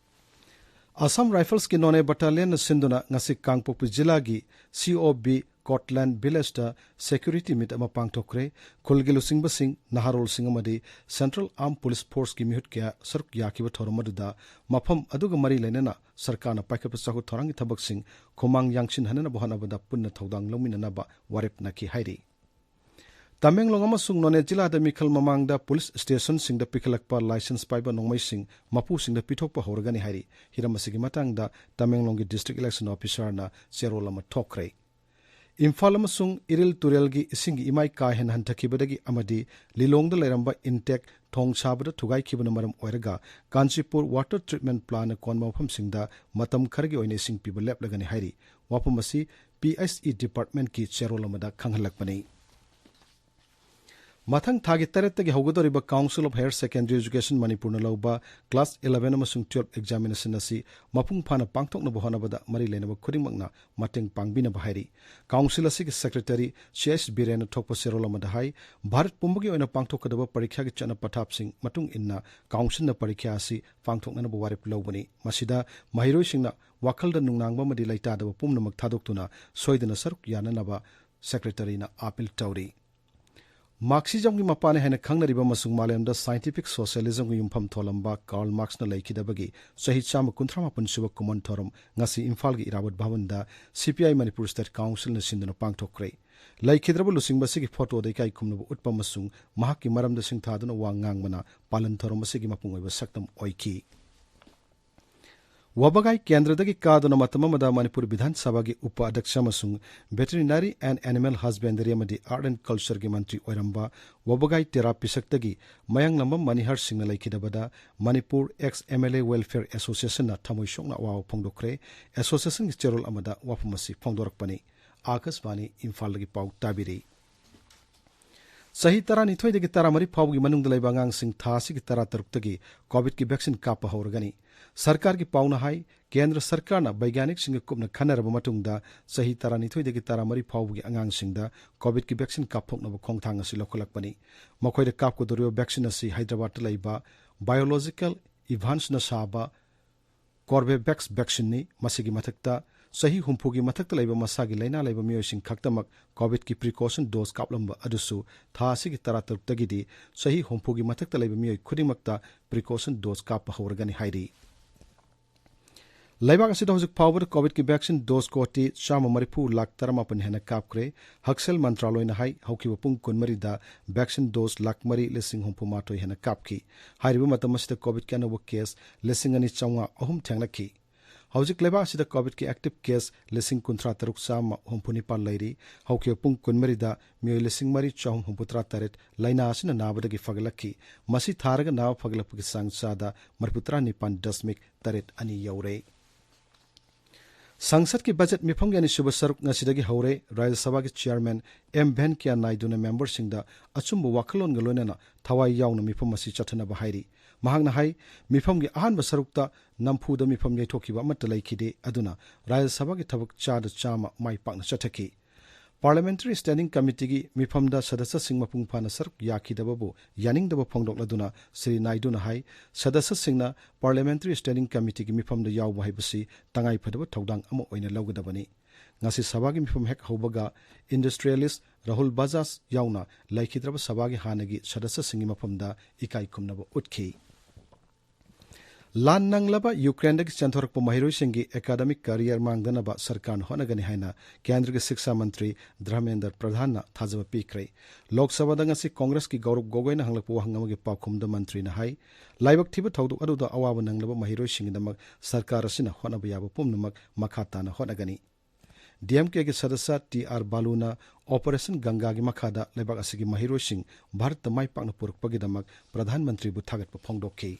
Assam Riflesꯀꯤ ꯅꯣꯅꯦ battalionꯅ ꯁꯤꯟꯗꯨꯅ ꯉꯁꯤ ꯀꯥꯡꯄꯣꯛꯄꯤ ꯖꯤꯂꯥꯒꯤ COB Kotland villageꯇ security meet ꯑꯃ ꯄꯥꯡꯊꯣꯛꯈ꯭ꯔꯦ꯫ ꯈꯨꯜꯒꯤ ꯂꯨꯆꯤꯡꯕꯁꯤꯡ, ꯅꯍꯥꯔꯣꯜꯁꯤꯡ ꯑꯃꯗꯤ Central Armed Police Forceꯀꯤ ꯃꯤꯍꯨꯠ ꯀꯌꯥ ꯁꯔꯨꯛ ꯌꯥꯈꯤꯕ ꯊꯧꯔꯝ ꯑꯗꯨꯗ ꯃꯐꯝ ꯑꯗꯨꯒ ꯃꯔꯤ ꯂꯩꯅꯅ ꯁꯔꯀꯥꯔꯅ ꯄꯥꯏꯈꯠꯄ ꯆꯥꯎꯈꯠ ꯊꯧꯔꯥꯡꯒꯤ ꯊꯕꯛꯁꯤꯡ ꯈꯨꯃꯥꯡ ꯌꯥꯡꯁꯤꯟꯍꯟꯅꯕ ꯍꯣꯠꯅꯕꯗ ꯄꯨꯟꯅ ꯊꯧꯗꯥꯡ ꯂꯧꯃꯤꯟꯅꯅꯕ ꯋꯥꯔꯦꯞ ꯅꯈꯤ ꯍꯥꯏꯔꯤ꯫ ꯇꯃꯦꯡꯂꯣꯡ ꯑꯃꯁꯨꯡ ꯅꯣꯅꯦ ꯖꯤꯂꯥꯗ ꯃꯤꯈꯜ ꯃꯃꯥꯡꯗ police stationꯁꯤꯡꯗ ꯄꯤꯈꯠꯂꯛꯄ licence ꯄꯥꯏꯕ ꯅꯣꯡꯃꯩꯁꯤꯡ ꯃꯄꯨꯁꯤꯡꯗ ꯄꯤꯊꯣꯛꯄ ꯍꯧꯔꯒꯅꯤ ꯍꯥꯏꯔꯤ꯫ ꯍꯤꯔꯝ ꯑꯁꯤꯒꯤ ꯃꯇꯥꯡꯗ ꯇꯃꯦꯡꯂꯣꯡꯒꯤ District Election Officerꯅ ꯆꯦꯔꯣꯜ ꯑꯃ ꯊꯣꯛꯈ꯭ꯔꯦ꯫ ꯏꯝꯐꯥꯜ ꯑꯃꯁꯨꯡ ꯏꯔꯤꯜ ꯇꯨꯔꯦꯜꯒꯤ ꯏꯁꯤꯡꯒꯤ ꯏꯃꯥꯏ ꯀꯥ ꯍꯦꯟꯅ ꯍꯟꯊꯈꯤꯕꯗꯒꯤ ꯑꯃꯗꯤ ꯂꯤꯂꯣꯡꯗ ꯂꯩꯔꯝꯕ INTEC ꯊꯣꯡ ꯁꯥꯕꯗ ꯊꯨꯒꯥꯏꯈꯤꯕꯅ ꯃꯔꯝ ꯑꯣꯏꯔꯒ ꯀꯥꯟꯆꯤꯄꯨꯔ water treatment plantꯅ ꯀꯣꯟꯕ ꯃꯐꯝꯁꯤꯡꯗ ꯃꯇꯝ ꯈꯔꯒꯤ ꯑꯣꯏꯅ ꯏꯁꯤꯡ ꯄꯤꯕ ꯂꯦꯞꯂꯒꯅꯤ ꯍꯥꯏꯔꯤ꯫ ꯋꯥꯐꯝ ꯑꯁꯤ PHE departmentꯀꯤ ꯆꯦꯔꯣꯜ ꯑꯃꯗ ꯈꯪꯍꯜꯂꯛꯄꯅꯤ꯫ ꯃꯊꯪ ꯊꯥꯒꯤ ꯇꯔꯦꯠꯇꯒꯤ ꯍꯧꯒꯗꯧꯔꯤꯕ Council of Higher Secondary Education ꯃꯅꯤꯄꯨꯔꯅ ꯂꯧꯕ class eleven ꯑꯃꯁꯨꯡ twelve examination ꯑꯁꯤ ꯃꯄꯨꯡ ꯐꯥꯅ ꯄꯥꯡꯊꯣꯛꯅꯕ ꯍꯣꯠꯅꯕꯗ ꯃꯔꯤ ꯂꯩꯅꯕ ꯈꯨꯗꯤꯡꯃꯛꯅ ꯃꯇꯦꯡ ꯄꯥꯡꯕꯤꯅꯕ ꯍꯥꯏꯔꯤ꯫ Council ꯑꯁꯤꯒꯤ Secretary ꯁꯤ ꯑꯩꯆ ꯕꯤꯔꯦꯟꯅ ꯊꯣꯛꯄ ꯆꯦꯔꯣꯜ ꯑꯃꯗ ꯍꯥꯏ, ꯚꯥꯔꯠ ꯄꯨꯝꯕꯒꯤ ꯑꯣꯏꯅ ꯄꯥꯡꯊꯣꯛꯀꯗꯕ ꯄꯔꯤꯈ꯭ꯌꯥꯒꯤ ꯆꯠꯅ ꯄꯊꯥꯞꯁꯤꯡ ꯃꯇꯨꯡ ꯏꯟꯅ Councilꯅ ꯄꯔꯤꯈ꯭ꯌꯥ ꯑꯁꯤ ꯄꯥꯡꯊꯣꯛꯅꯅꯕ ꯋꯥꯔꯦꯞ ꯂꯧꯕꯅꯤ꯫ ꯃꯁꯤꯗ ꯃꯍꯩꯔꯣꯏꯁꯤꯡꯅ ꯋꯥꯈꯜꯗ ꯅꯨꯡꯅꯥꯡꯕ ꯑꯃꯗꯤ ꯂꯩꯇꯥꯗꯕ ꯄꯨꯝꯅꯃꯛ ꯊꯥꯗꯣꯛꯇꯨꯅ ꯁꯣꯏꯗꯅ ꯁꯔꯨꯛ ꯌꯥꯅꯅꯕ Secretaryꯅ ꯑꯥꯄꯤꯜ ꯇꯧꯔꯤ꯫ Marxismꯒꯤ ꯃꯄꯥꯅꯤ ꯍꯥꯏꯅ ꯈꯪꯅꯔꯤꯕ ꯑꯃꯁꯨꯡ ꯃꯥꯂꯦꯝꯗ scientific socialismꯒꯤ ꯌꯨꯝꯐꯝ ꯊꯣꯜꯂꯝꯕ Karl Marxꯅ ꯂꯩꯈꯤꯗꯕꯒꯤ ꯆꯍꯤ ꯆꯥꯝꯃ ꯀꯨꯟꯊ꯭ꯔꯥ ꯃꯥꯄꯟ ꯁꯨꯕ ꯀꯨꯃꯣꯟ ꯊꯧꯔꯝ ꯉꯁꯤ ꯏꯝꯐꯥꯜꯒꯤ ꯏꯔꯥꯕꯣꯠ ꯚꯕꯟꯗ ꯁꯤ ꯄꯤ ꯑꯥꯏ ꯃꯅꯤꯄꯨꯔ State Councilꯅ ꯁꯤꯟꯗꯨꯅ ꯄꯥꯡꯊꯣꯛꯈ꯭ꯔꯦ꯫ ꯂꯩꯈꯤꯗ꯭ꯔꯕ ꯂꯨꯆꯤꯡꯕ ꯑꯁꯤꯒꯤ ꯐꯣꯇꯣꯗ ꯏꯀꯥꯏ ꯈꯨꯝꯅꯕ ꯎꯠꯄ ꯑꯃꯁꯨꯡ ꯃꯍꯥꯛꯀꯤ ꯃꯔꯝꯗ ꯁꯤꯡꯊꯥꯗꯨꯅ ꯋꯥ ꯉꯥꯡꯕꯅ ꯄꯥꯂꯟ ꯊꯧꯔꯝ ꯑꯁꯤꯒꯤ ꯃꯄꯨꯡ ꯑꯣꯏꯕ ꯁꯛꯇꯝ ꯑꯣꯏꯈꯤ꯫ ꯋꯥꯕꯒꯥꯏ ꯀꯦꯟꯗ꯭ꯔꯗꯒꯤ ꯀꯥꯗꯨꯅ ꯃꯇꯝ ꯑꯃꯗ ꯃꯅꯤꯄꯨꯔ ꯕꯤꯙꯥꯟ ꯁꯚꯥꯒꯤ ꯎꯄ ꯑꯗ꯭ꯌꯛꯁ ꯑꯃꯁꯨꯡ Veterinary and Animal Husbandry ꯑꯃꯗꯤ Art and Cultureꯒꯤ ꯃꯟꯇ꯭ꯔꯤ ꯑꯣꯏꯔꯝꯕ ꯋꯥꯕꯒꯥꯏ ꯇꯦꯔꯥ ꯄꯤꯁꯛꯇꯒꯤ ꯃꯌꯥꯡꯂꯝꯕꯝ ꯃꯅꯤꯍꯔ ꯁꯤꯡꯅ ꯂꯩꯈꯤꯗꯕꯗ Manipur Ex M L A Welfare Associationꯅ ꯊꯃꯣꯏ ꯁꯣꯛꯅ ꯑꯋꯥꯕ ꯐꯣꯡꯗꯣꯛꯈ꯭ꯔꯦ꯫ Associationꯒꯤ ꯆꯦꯔꯣꯜ ꯑꯃꯗ ꯋꯥꯐꯝ ꯑꯁꯤ ꯐꯣꯡꯗꯣꯔꯛꯄꯅꯤ꯫ ꯑꯥꯀꯥꯁꯕꯥꯅꯤ ꯏꯝꯐꯥꯜꯗꯒꯤ ꯄꯥꯎ ꯇꯥꯕꯤꯔꯤ꯫ ꯆꯍꯤ ꯇꯔꯥꯅꯤꯊꯣꯏꯗꯒꯤ ꯇꯔꯥꯃꯔꯤ ꯐꯥꯎꯕꯒꯤ ꯃꯅꯨꯡꯗ ꯂꯩꯕ ꯑꯉꯥꯡꯁꯤꯡ ꯊꯥ ꯑꯁꯤꯒꯤ ꯇꯔꯥꯇꯔꯨꯛꯇꯒꯤ COVIDꯀꯤ vaccine ꯀꯥꯞꯄ ꯍꯧꯔꯒꯅꯤ꯫ ꯁꯔꯀꯥꯔꯒꯤ ꯄꯥꯎꯅ ꯍꯥꯏ, ꯀꯦꯟꯗ꯭ꯔ ꯁꯔꯀꯥꯔꯅ ꯕꯩꯒ꯭ꯌꯥꯅꯤꯛꯁꯤꯡꯒ ꯀꯨꯞꯅ ꯈꯟꯅꯔꯕ ꯃꯇꯨꯡꯗ ꯆꯍꯤ ꯇꯔꯥꯅꯤꯊꯣꯏꯗꯒꯤ ꯇꯔꯥꯃꯔꯤ ꯐꯥꯎꯕꯒꯤ ꯑꯉꯥꯡꯁꯤꯡꯗ COVIDꯀꯤ vaccine ꯀꯥꯞꯊꯣꯛꯅꯕ ꯈꯣꯡꯊꯥꯡ ꯑꯁꯤ ꯂꯧꯈꯠꯂꯛꯄꯅꯤ꯫ ꯃꯈꯣꯏꯗ ꯀꯥꯞꯀꯗꯧꯔꯤꯕ vaccine ꯑꯁꯤ ꯍꯥꯏꯗ꯭ꯔꯕꯥꯗꯇ ꯂꯩꯕ Biological Evansꯅ ꯁꯥꯕ Corbevax vaccineꯅꯤ꯫ ꯃꯁꯤꯒꯤ ꯃꯊꯛꯇ ꯆꯍꯤ ꯍꯨꯝꯐꯨꯒꯤ ꯃꯊꯛꯇ ꯂꯩꯕ ꯃꯁꯥꯒꯤ ꯂꯥꯏꯅꯥ ꯂꯩꯕ ꯃꯤꯑꯣꯏꯁꯤꯡ ꯈꯛꯇꯃꯛ COVIDꯀꯤ precaution dose ꯀꯥꯞꯂꯝꯕ ꯑꯗꯨꯁꯨ ꯊꯥ ꯑꯁꯤꯒꯤ ꯇꯔꯥꯇꯔꯨꯛꯇꯒꯤꯗꯤ ꯆꯍꯤ ꯍꯨꯝꯐꯨꯒꯤ ꯃꯊꯛꯇ ꯂꯩꯕ ꯃꯤꯑꯣꯏ ꯈꯨꯗꯤꯡꯃꯛꯇ precaution dose ꯀꯥꯞꯄ ꯍꯧꯔꯒꯅꯤ ꯍꯥꯏꯔꯤ꯫ ꯂꯩꯕꯥꯛ ꯑꯁꯤꯗ ꯍꯧꯖꯤꯛ ꯐꯥꯎꯕꯗ COVIDꯀꯤ vaccine dose ꯀꯣꯇꯤ ꯆꯥꯝꯃ ꯃꯔꯤꯐꯨ ꯂꯥꯈ ꯇꯔꯥꯃꯥꯄꯟ ꯍꯦꯟꯅ ꯀꯥꯞꯈ꯭ꯔꯦ꯫ ꯍꯛꯁꯦꯜ ꯃꯟꯇ꯭ꯔꯥꯂꯣꯏꯅ ꯍꯥꯏ, ꯍꯧꯈꯤꯕ ꯄꯨꯡ ꯀꯨꯟꯃꯔꯤꯗ vaccine dose ꯂꯥꯈ ꯃꯔꯤ ꯂꯤꯁꯤꯡ ꯍꯨꯝꯐꯨ ꯃꯥꯊꯣꯏ ꯍꯦꯟꯅ ꯀꯥꯞꯈꯤ꯫ ꯍꯥꯏꯔꯤꯕ ꯃꯇꯝ ꯑꯁꯤꯗ COVIDꯀꯤ ꯑꯅꯧꯕ case ꯂꯤꯁꯤꯡ ꯑꯅꯤ ꯆꯥꯝꯃꯉꯥ ꯑꯍꯨꯝ ꯊꯦꯡꯅꯈꯤ꯫ ꯍꯧꯖꯤꯛ ꯂꯩꯕꯥꯛ ꯑꯁꯤꯗ COVIDꯀꯤ active case ꯂꯤꯁꯤꯡ ꯀꯨꯟꯊ꯭ꯔꯥ ꯇꯔꯨꯛ ꯆꯥꯝꯃ ꯍꯨꯝꯐꯨ ꯅꯤꯄꯥꯟ ꯂꯩꯔꯤ꯫ ꯍꯧꯈꯤꯕ ꯄꯨꯡ ꯀꯨꯟꯃꯔꯤꯗ ꯃꯤꯑꯣꯏ ꯂꯤꯁꯤꯡ ꯃꯔꯤ ꯆꯍꯨꯝ ꯍꯨꯝꯐꯨ ꯇꯔꯥ ꯇꯔꯦꯠ ꯂꯥꯏꯅꯥ ꯑꯁꯤꯅ ꯅꯥꯕꯗꯒꯤ ꯐꯒꯠꯂꯛꯈꯤ꯫ ꯃꯁꯤ ꯊꯥꯔꯒ ꯅꯥꯕ ꯐꯒꯠꯂꯛꯄꯒꯤ ꯆꯥꯡ ꯆꯥꯗ ꯃꯔꯤꯐꯨ ꯇꯔꯥ ꯅꯤꯄꯥꯟ ꯗꯁꯃꯤꯛ ꯇꯔꯦꯠ ꯑꯅꯤ ꯌꯧꯔꯦ꯫ ꯁꯪꯁꯠꯀꯤ ꯕꯖꯦꯠ ꯃꯤꯐꯝꯒꯤ ꯑꯅꯤꯁꯨꯕ ꯁꯔꯨꯛ ꯉꯁꯤꯗꯒꯤ ꯍꯧꯔꯦ꯫ ꯔꯥꯖ꯭ꯌ ꯁꯚꯥꯒꯤ ꯆꯤꯌꯥꯔꯃꯦꯟ ꯑꯦꯝ ꯚꯦꯟꯀꯌꯥ ꯅꯥꯏꯗꯨꯅ ꯃꯦꯝꯕꯔꯁꯤꯡꯗ ꯑꯆꯨꯝꯕ ꯋꯥꯈꯜꯂꯣꯟꯒ ꯂꯣꯏꯅꯅ ꯊꯋꯥꯏ ꯌꯥꯎꯅ ꯃꯤꯐꯝ ꯑꯁꯤ ꯆꯠꯊꯅꯕ ꯍꯥꯏꯔꯤ꯫ ꯃꯍꯥꯛꯅ ꯍꯥꯏ, ꯃꯤꯐꯝꯒꯤ ꯑꯍꯥꯟꯕ ꯁꯔꯨꯛꯇ ꯅꯝꯐꯨꯗ ꯃꯤꯐꯝ ꯌꯩꯊꯣꯛꯈꯤꯕ ꯑꯃꯠꯇ ꯂꯩꯈꯤꯗꯦ꯫ ꯑꯗꯨꯅ ꯔꯥꯖ꯭ꯌ ꯁꯚꯥꯒꯤ ꯊꯕꯛ ꯆꯥꯗ ꯆꯥꯝꯃ ꯃꯥꯏ ꯄꯥꯛꯅ ꯆꯠꯊꯈꯤ꯫ Parliamentary Standing Committeeꯒꯤ ꯃꯤꯐꯝꯗ ꯁꯗꯁ꯭ꯌꯁꯤꯡ ꯃꯄꯨꯡ ꯐꯥꯅ ꯁꯔꯨꯛ ꯌꯥꯈꯤꯗꯕꯕꯨ ꯌꯥꯅꯤꯡꯗꯕ ꯐꯣꯡꯗꯣꯛꯂꯗꯨꯅ ꯁ꯭ꯔꯤ ꯅꯥꯏꯗꯨꯅ ꯍꯥꯏ, ꯁꯗꯁ꯭ꯌꯁꯤꯡꯅ Parliamentary Standing Committeeꯒꯤ ꯃꯤꯐꯝꯗ ꯌꯥꯎꯕ ꯍꯥꯏꯕꯁꯤ ꯇꯉꯥꯏꯐꯗꯕ ꯊꯧꯗꯥꯡ ꯑꯃ ꯑꯣꯏꯅ ꯂꯧꯒꯗꯕꯅꯤ꯫ ꯉꯁꯤ ꯁꯚꯥꯒꯤ ꯃꯤꯐꯝ ꯍꯦꯛ ꯍꯧꯕꯒ industrialist ꯔꯥꯍꯨꯜ ꯕꯖꯥꯖ ꯌꯥꯎꯅ ꯂꯩꯈꯤꯗ꯭ꯔꯕ ꯁꯚꯥꯒꯤ ꯍꯥꯟꯅꯒꯤ ꯁꯗꯁ꯭ꯌꯁꯤꯡꯒꯤ ꯃꯐꯝꯗ ꯏꯀꯥꯏ ꯈꯨꯝꯅꯕ ꯎꯠꯈꯤ꯫ ꯂꯥꯟ ꯅꯪꯂꯕ ꯌꯨꯀ꯭ꯔꯦꯟꯗꯒꯤ ꯆꯦꯟꯊꯣꯔꯛꯄ ꯃꯍꯩꯔꯣꯏꯁꯤꯡꯒꯤ academic career ꯃꯥꯡꯗꯅꯕ ꯁꯔꯀꯥꯔꯅ ꯍꯣꯠꯅꯒꯅꯤ ꯍꯥꯏꯅ ꯀꯦꯟꯗ꯭ꯔꯒꯤ ꯁꯤꯛꯁꯥ ꯃꯟꯇ꯭ꯔꯤ ꯙꯔꯃꯦꯟꯗ꯭ꯔ ꯄ꯭ꯔꯙꯥꯟꯅ ꯊꯥꯖꯕ ꯄꯤꯈ꯭ꯔꯦ꯫ ꯂꯣꯛ ꯁꯚꯥꯗ ꯉꯁꯤ ꯀꯣꯡꯒ꯭ꯔꯦꯁꯀꯤ ꯒꯧꯔꯕ ꯒꯣꯒꯣꯏꯅ ꯍꯪꯂꯛꯄ ꯋꯥꯍꯪ ꯑꯃꯒꯤ ꯄꯥꯎꯈꯨꯝꯗ ꯃꯟꯇ꯭ꯔꯤꯅ ꯍꯥꯏ, ꯂꯥꯏꯕꯛ ꯊꯤꯕ ꯊꯧꯗꯣꯛ ꯑꯗꯨꯗ ꯑꯋꯥꯕ ꯅꯪꯂꯕ ꯃꯍꯩꯔꯣꯏꯁꯤꯡꯒꯤꯗꯃꯛ ꯁꯔꯀꯥꯔ ꯑꯁꯤꯅ ꯍꯣꯠꯅꯕ ꯌꯥꯕ ꯄꯨꯝꯅꯃꯛ ꯃꯈꯥ ꯇꯥꯅ ꯍꯣꯠꯅꯒꯅꯤ꯫ ꯗꯤ ꯑꯦꯝ ꯀꯦꯒꯤ ꯁꯗꯁ꯭ꯌ ꯇꯤ ꯑꯥꯔ ꯕꯥꯂꯨꯅ Operation Gangaꯒꯤ ꯃꯈꯥꯗ ꯂꯩꯕꯥꯛ ꯑꯁꯤꯒꯤ ꯃꯍꯩꯔꯣꯏꯁꯤꯡ ꯚꯥꯔꯠꯇ ꯃꯥꯏ ꯄꯥꯛꯅ ꯄꯨꯔꯛꯄꯒꯤꯗꯃꯛ ꯄ꯭ꯔꯙꯥꯟ ꯃꯟꯇ꯭ꯔꯤꯕꯨ ꯊꯥꯒꯠꯄ ꯐꯣꯡꯗꯣꯛꯈꯤ꯫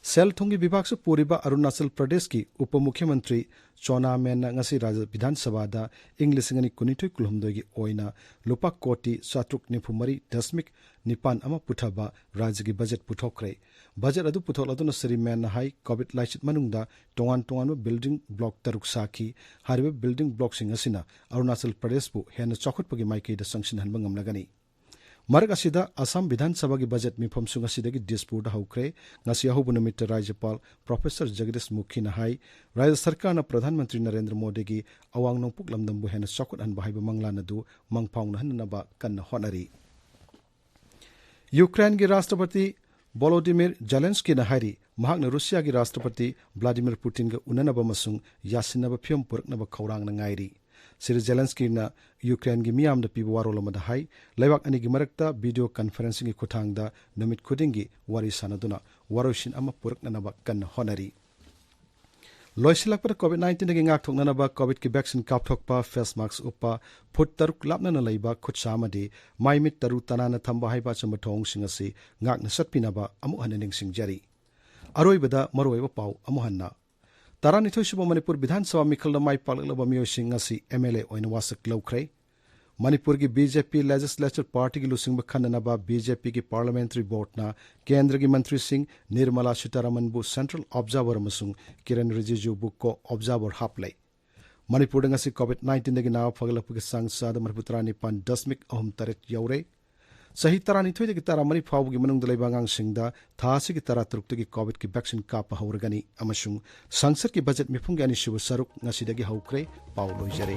ꯁꯦꯜ ꯊꯨꯝꯒꯤ ꯕꯤꯚꯥꯒꯁꯨ ꯄꯨꯔꯤꯕ ꯑꯔꯨꯅꯥꯆꯜ ꯄ꯭ꯔꯗꯦꯁꯀꯤ ꯎꯄ ꯃꯨꯈ꯭ꯌꯃꯟꯇ꯭ꯔꯤ ꯆꯣꯅꯥ ꯃꯦꯟꯅ ꯉꯁꯤ ꯔꯥꯖ꯭ꯌ ꯕꯤꯙꯥꯟ ꯁꯚꯥꯗ ꯏꯪ ꯂꯤꯁꯤꯡ ꯑꯅꯤ ꯀꯨꯟꯅꯤꯊꯣꯏ ꯀꯨꯟꯍꯨꯝꯗꯣꯏꯒꯤ ꯑꯣꯏꯅ ꯂꯨꯄꯥ ꯀꯣꯇꯤ ꯆꯥꯇ꯭ꯔꯨꯛ ꯅꯤꯐꯨ ꯃꯔꯤ ꯗꯁꯃꯤꯛ ꯅꯤꯄꯥꯟ ꯑꯃ ꯄꯨꯊꯕ ꯔꯥꯖ꯭ꯌꯒꯤ ꯕꯖꯦꯠ ꯄꯨꯊꯣꯛꯈ꯭ꯔꯦ꯫ ꯕꯖꯦꯠ ꯑꯗꯨ ꯄꯨꯊꯣꯛꯂꯗꯨꯅ ꯁ꯭ꯔꯤ ꯃꯦꯟꯅ ꯍꯥꯏ, ꯀꯣꯚꯤꯗ ꯂꯥꯏꯆꯠ ꯃꯅꯨꯡꯗ ꯇꯣꯉꯥꯟ ꯇꯣꯉꯥꯟꯕ building block ꯇꯔꯨꯛ ꯁꯥꯈꯤ꯫ ꯍꯥꯏꯔꯤꯕ building blockꯁꯤꯡ ꯑꯁꯤꯅ ꯑꯔꯨꯅꯥꯆꯜ ꯄ꯭ꯔꯗꯦꯁꯄꯨ ꯍꯦꯟꯅ ꯆꯥꯎꯈꯠꯄꯒꯤ ꯃꯥꯏꯀꯩꯗ ꯆꯪꯁꯤꯟꯍꯟꯕ ꯉꯝꯂꯒꯅꯤ꯫ ꯃꯔꯛ ꯑꯁꯤꯗ ꯑꯁꯥꯝ ꯕꯤꯙꯥꯟ ꯁꯚꯥꯒꯤ ꯕꯖꯦꯠ ꯃꯤꯐꯝꯁꯨ ꯉꯁꯤꯗꯒꯤ ꯗꯤꯁꯄꯨꯔꯗ ꯍꯧꯈ꯭ꯔꯦ꯫ ꯉꯁꯤ ꯑꯍꯧꯕ ꯅꯨꯃꯤꯠꯇ ꯔꯥꯖ꯭ꯌꯄꯥꯜ ꯄ꯭ꯔꯣꯐꯦꯁꯔ ꯖꯒꯗꯤꯁ ꯃꯨꯈꯤꯅ ꯍꯥꯏ, ꯔꯥꯖ꯭ꯌ ꯁꯔꯀꯥꯔꯅ ꯄ꯭ꯔꯙꯥꯟ ꯃꯟꯇ꯭ꯔꯤ ꯅꯔꯦꯟꯗ꯭ꯔ ꯃꯣꯗꯤꯒꯤ ꯑꯋꯥꯡ ꯅꯣꯡꯄꯣꯛ ꯂꯝꯗꯝꯕꯨ ꯍꯦꯟꯅ ꯆꯥꯎꯈꯠꯍꯟꯕ ꯍꯥꯏꯕ ꯃꯪꯂꯥꯟ ꯑꯗꯨ ꯃꯪ ꯐꯥꯎꯅꯍꯟꯅꯕ ꯀꯟꯅ ꯍꯣꯠꯅꯔꯤ꯫ ꯌꯨꯀ꯭ꯔꯦꯟꯒꯤ ꯔꯥꯁꯇ꯭ꯔꯄꯇꯤ ꯚꯣꯂꯣꯗꯤꯃꯤꯔ ꯖꯦꯂꯦꯟꯁꯀꯤꯅ ꯍꯥꯏꯔꯤ, ꯃꯍꯥꯛꯅ ꯔꯨꯁꯤꯌꯥꯒꯤ ꯔꯥꯁꯇ꯭ꯔꯄꯇꯤ ꯚ꯭ꯂꯥꯗꯤꯃꯤꯔ ꯄꯨꯇꯤꯟꯒ ꯎꯅꯅꯕ ꯑꯃꯁꯨꯡ ꯌꯥꯁꯤꯟꯅꯕ ꯐꯤꯚꯝ ꯄꯨꯔꯛꯅꯕ ꯈꯧꯔꯥꯡꯅ ꯉꯥꯏꯔꯤ꯫ ꯁ꯭ꯔꯤ ꯖꯦꯂꯦꯟꯁꯀꯤꯅ ꯌꯨꯀ꯭ꯔꯦꯟꯒꯤ ꯃꯤꯌꯥꯝꯗ ꯄꯤꯕ ꯋꯥꯔꯣꯜ ꯑꯃꯗ ꯍꯥꯏ, ꯂꯩꯕꯥꯛ ꯑꯅꯤꯒꯤ ꯃꯔꯛꯇ video conferencingꯒꯤ ꯈꯨꯠꯊꯥꯡꯗ ꯅꯨꯃꯤꯠ ꯈꯨꯗꯤꯡꯒꯤ ꯋꯥꯔꯤ ꯁꯥꯅꯗꯨꯅ ꯋꯥꯔꯣꯏꯁꯤꯟ ꯑꯃ ꯄꯨꯔꯛꯅꯅꯕ ꯀꯟꯅ ꯍꯣꯠꯅꯔꯤ꯫ ꯂꯣꯏꯁꯤꯜꯂꯛꯄꯗ COVID nineteenꯗꯒꯤ ꯉꯥꯛꯊꯣꯛꯅꯅꯕ COVIDꯀꯤ vaccine ꯀꯥꯞꯊꯣꯛꯄ, face mask ꯎꯞꯄ, ꯐꯨꯠ ꯇꯔꯨꯛ ꯂꯥꯞꯅꯅ ꯂꯩꯕ, ꯈꯨꯠꯁꯥ ꯑꯃꯗꯤ ꯃꯥꯏ ꯃꯤꯠ ꯇꯔꯨ ꯇꯅꯥꯟꯅ ꯊꯝꯕ ꯍꯥꯏꯕ ꯑꯆꯝꯕ ꯊꯧꯑꯣꯡꯁꯤꯡ ꯑꯁꯤ ꯉꯥꯛꯅ ꯆꯠꯄꯤꯅꯕ ꯑꯃꯨꯛ ꯍꯟꯅ ꯅꯤꯡꯁꯤꯡꯖꯔꯤ꯫ ꯑꯔꯣꯏꯕꯗ ꯃꯔꯨꯑꯣꯏꯕ ꯄꯥꯎ ꯑꯃꯨꯛ ꯍꯟꯅ꯫ ꯇꯔꯥꯅꯤꯊꯣꯏ ꯁꯨꯕ ꯃꯅꯤꯄꯨꯔ ꯕꯤꯙꯥꯟ ꯁꯚꯥ ꯃꯤꯈꯜꯗ ꯃꯥꯏ ꯄꯥꯛꯂꯛꯂꯕ ꯃꯤꯑꯣꯏꯁꯤꯡ ꯑꯁꯤ ꯑꯦꯝ ꯑꯦꯜ ꯑꯦ ꯑꯣꯏꯅ ꯋꯥꯁꯛ ꯂꯧꯈ꯭ꯔꯦ꯫ ꯃꯅꯤꯄꯨꯔꯒꯤ ꯕꯤ ꯖꯦ ꯄꯤ ꯂꯦꯖꯤꯁꯂꯦꯆꯔ ꯄꯥꯔꯇꯤꯒꯤ ꯂꯨꯆꯤꯡꯕ ꯈꯟꯅꯅꯕ ꯕꯤ ꯖꯦ ꯄꯤꯒꯤ ꯄꯥꯔꯂꯤꯌꯥꯃꯦꯟꯇꯔꯤ ꯕꯣꯔꯗꯅ ꯀꯦꯟꯗ꯭ꯔꯒꯤ ꯃꯟꯇ꯭ꯔꯤꯁꯤꯡ ꯅꯤꯔꯃꯂꯥ ꯁꯤꯇꯥꯔꯥꯃꯟꯕꯨ ꯁꯦꯟꯇ꯭ꯔꯦꯜ ꯑꯣꯕꯖꯥꯔꯚꯔ ꯑꯃꯁꯨꯡ ꯀꯤꯔꯟ ꯔꯤꯖꯤꯖꯨꯕꯨ ꯀꯣ ꯑꯣꯕꯖꯥꯔꯚꯔ ꯍꯥꯞꯂꯦ꯫ ꯃꯅꯤꯄꯨꯔꯗ ꯉꯁꯤ ꯀꯣꯚꯤꯗ ꯅꯥꯏꯟꯇꯤꯟꯗꯒꯤ ꯅꯥꯕ ꯐꯒꯠꯂꯛꯄꯒꯤ ꯆꯥꯡ ꯆꯥꯗ ꯃꯔꯤꯐꯨ ꯇꯔꯥꯅꯤꯄꯥꯟ ꯗꯁꯃꯤꯛ ꯑꯍꯨꯝ ꯇꯔꯦꯠ ꯌꯧꯔꯦ꯫ ꯆꯍꯤ ꯇꯔꯥꯅꯤꯊꯣꯏꯗꯒꯤ ꯇꯔꯥꯃꯔꯤ ꯐꯥꯎꯕꯒꯤ ꯃꯅꯨꯡꯗ ꯂꯩꯕ ꯑꯉꯥꯡꯁꯤꯡꯗ ꯊꯥ ꯑꯁꯤꯒꯤ ꯇꯔꯥꯇꯔꯨꯛꯇꯒꯤ ꯀꯣꯚꯤꯗꯀꯤ ꯚꯦꯛꯁꯤꯟ ꯀꯥꯞꯄ ꯍꯧꯔꯒꯅꯤ ꯑꯃꯁꯨꯡ ꯁꯪꯁꯠꯀꯤ ꯕꯖꯦꯠ ꯃꯤꯐꯝꯒꯤ ꯑꯅꯤꯁꯨꯕ ꯁꯔꯨꯛ ꯉꯁꯤꯗꯒꯤ ꯍꯧꯈ꯭ꯔꯦ꯫ ꯄꯥꯎ ꯂꯣꯏꯖꯔꯦ꯫